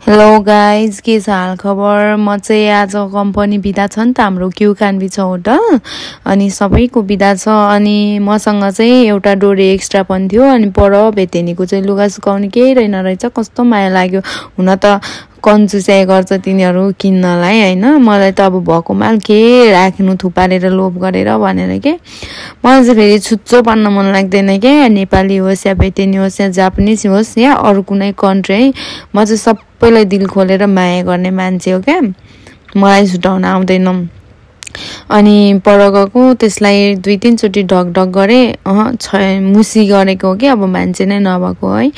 Hello guys के छ हाल खबर। म चाहिँ आज कम्पनी बिदा छ नि त हाम्रो क्यू कान्बी छ होटल अनि सबैको बिदा छ अनि मसँग चाहिँ एउटा डोरी एक्स्ट्रा पनि थियो अनि पर भेटेनीको चाहिँ लुगा सुकाउने केही रहेन रहेछ। कस्तो माया लाग्यो। हुन त कन्जुस्याइ गर्छ तिनीहरू किन्नलाई हैन। मलाई त अब भएको माल के राख्नु थुपारेर लोभ गरेर भनेर के मलाई चाहिँ फेरि छुच्चो पार्न मन लाग्दैन के। नेपाली होस् या भेटेनी होस् या जापानिज होस् या अरू कुनै कन्ट्री है, म चाहिँ सबैलाई दिल खोलेर माया गर्ने मान्छे हो क्या। मलाई छुटाउन आउँदैन। अनि पर गएको त्यसलाई 2-3 चोटि ढकढक गरे मुसी गरेको हो कि अब मान्छे नै नभएको है।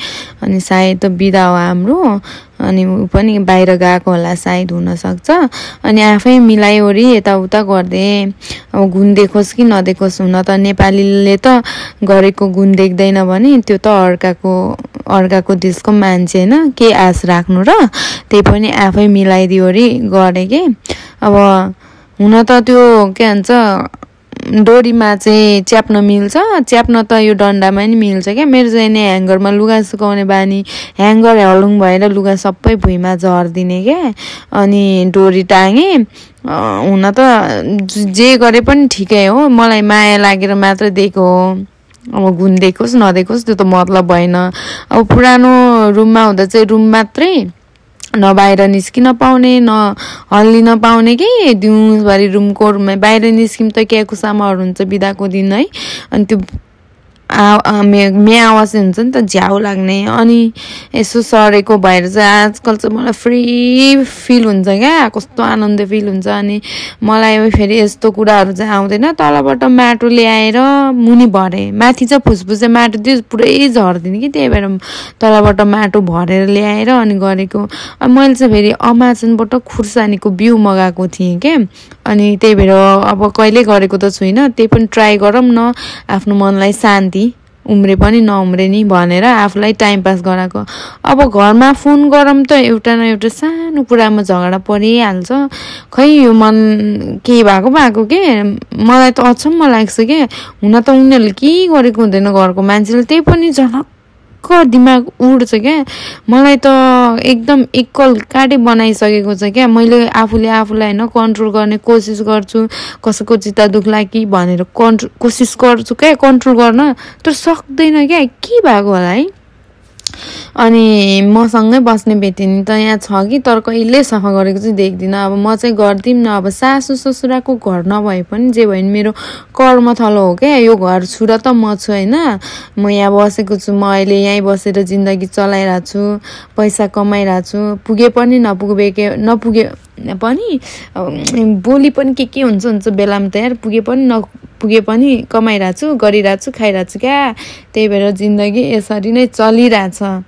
अनि सायद बिदा हो हाम्रो अनि उ पनि बाहिर गएको होला सायद हुन सक्छ। अनि आफै मिलाइओरी यताउता गर्दे अब गुण देखोस् कि नदेखोस्। हुन त नेपालीले त गरेको गुण देख्दैन भने त्यो त अर्काको देशको मान्छे हैन, के आश राख्नु र। त्यही पनि आफै मिलाइदिओरी गरे के। अब हुन त त्यो के भन्छ डोरीमा चाहिँ च्याप्न मिल्छ, च्याप्न त यो डन्डामा नि मिल्छ क्या। मेरो चाहिँ नि ह्याङ्गरमा लुगा सुकाउने बानी, ह्याङ्गर हलुङ भएर लुगा सबै भुइँमा झर्दिने क्या। अनि डोरी टाँगे। हुन त जे गरे पनि ठिकै हो, मलाई माया लागेर मात्र दिएको हो। अब गुण देखोस् नदेखोस् त्यो त मतलब भएन। अब पुरानो रुममा हुँदा चाहिँ रुम मात्रै, न बाहिर निस्किन पाउने न हल्लिन पाउने के। दिउँभरि रुमको रुममा बाहिर निस्किम त क्या कुसामाहरू हुन्छ बिदाको दिन है। अनि त्यो आवाज हुन्छ नि त झ्याउ लाग्ने। अनि यसो सरेको भएर चाहिँ आजकल चाहिँ मलाई फ्री फिल हुन्छ क्या, कस्तो आनन्द फिल हुन्छ। अनि मलाई फेरि यस्तो कुराहरू चाहिँ आउँदैन। तलबाट माटो ल्याएर मुनि भरे, माथि चाहिँ फुसफुसे माटो त्यो पुरै झर्दिने कि, त्यही भएर तलबाट माटो भरेर ल्याएर अनि गरेको। मैले चाहिँ फेरि अमाजनबाट खुर्सानीको बिउ मगाएको थिएँ क्या। अनि त्यही भएर अब कहिले गरेको त छुइनँ, त्यही पनि ट्राई गरौँ न, आफ्नो मनलाई शान्ति उम्रे पनि नउम्रे नि भनेर आफूलाई टाइम पास गराएको। अब घरमा फोन गरौँ त एउटा न एउटा सानो कुरामा झगडा परिहाल्छ। खै यो मन के भएको के। मलाई त अचम्म लाग्छ के। हुन त उनीहरूले के गरेको हुँदैन घरको मान्छेले, त्यही पनि झलक्क दिमाग उड्छ क्या। मलाई त एकदम एकल काटे बनाइसकेको छ क्या। मैले आफूलाई हैन कन्ट्रोल गर्ने कोसिस गर्छु, कसैको चित्त दुख्ला कि भनेर कोसिस गर्छु क्या कन्ट्रोल गर्न, तर सक्दैन क्या। के भएको होला है। अनि मसँगै बस्ने भेटेनी त यहाँ छ कि, तर कहिले सफा गरेको चाहिँ देख्दिनँ। अब म चाहिँ गर्दिनँ न। अब सासु ससुराको घर नभए पनि जे भयो नि मेरो कर्मथलो हो क्या। यो घर छुरा त म छु हैन। म यहाँ बसेको छु, म अहिले यहीँ बसेर जिन्दगी चलाइरहेको छु, पैसा कमाइरहेको छु। पुगे पनि नपुगे पनि बोली पनि के हुन्छ बेलामा त यार। पुगे पनि नपुगे पनि कमाइरहेको छु, गरिरहेको छु, खाइरहेको छु क्या। त्यही भएर जिन्दगी यसरी नै चलिरहेछ।